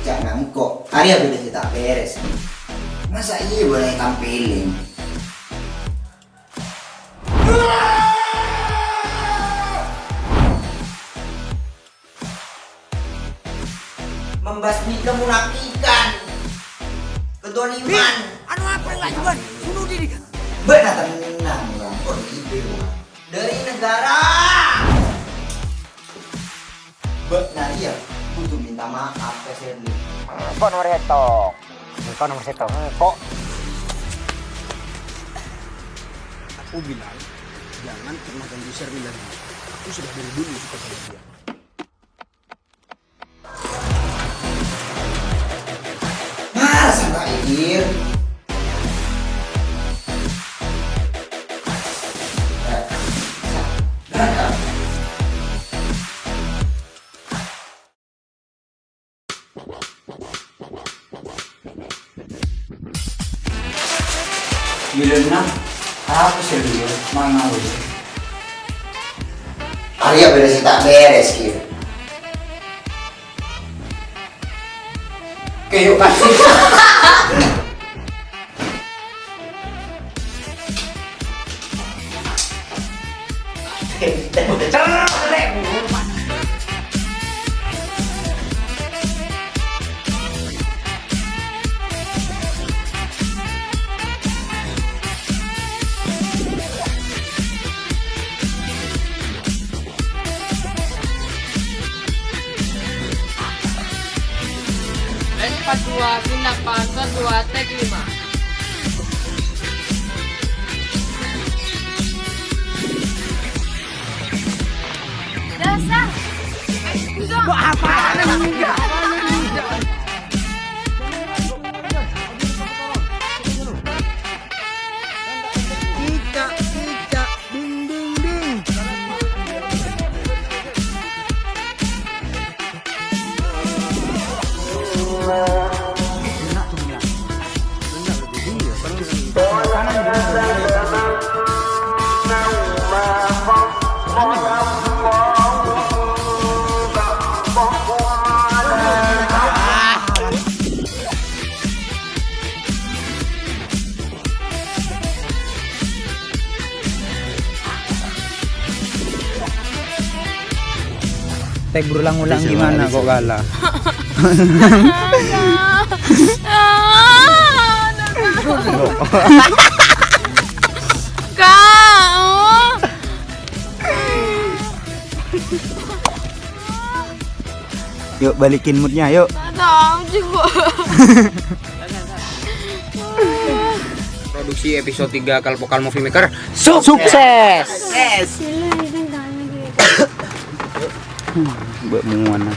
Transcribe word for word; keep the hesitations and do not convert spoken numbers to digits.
Jhâ' ngangko', arèya bâdâ sè ta' bherres. Masa iyâ bâ'na ètampèlè? Membasmi kemunafikan, kezaliman. Anu apa yang lagi, Ban? Bunuh diri. Bâ'na tenang, Bang. Kok gitu, Bang? Dari negara. Bâ'na rèya kodhu minta maaf ka Sherly. Engko' nomer sèttong. Engko' nomer sèttong. Engko'. Aku bilang, jangan pernah ganggu Sherly lagi. Aku sudah dari dulu suka sama dia. Mara santa, Idir. Gilâna, apa sè beliau mangawil? Arèya bâdâ sè ta' bherres, Gir. Kayu kasih. Empat dua, Sinapan, dua dua, take lima. Dasar. Enggak. Apa? Enggak. Cicak, cicak, ding, ding, ding. Tag berulang-ulang gimana kok kalah? Kak, oh. Yuk, balikin moodnya, yuk. Tolong, cukup. Produksi episode tiga Kalpokal Movie Maker sukses. Sukses. Mbak muana.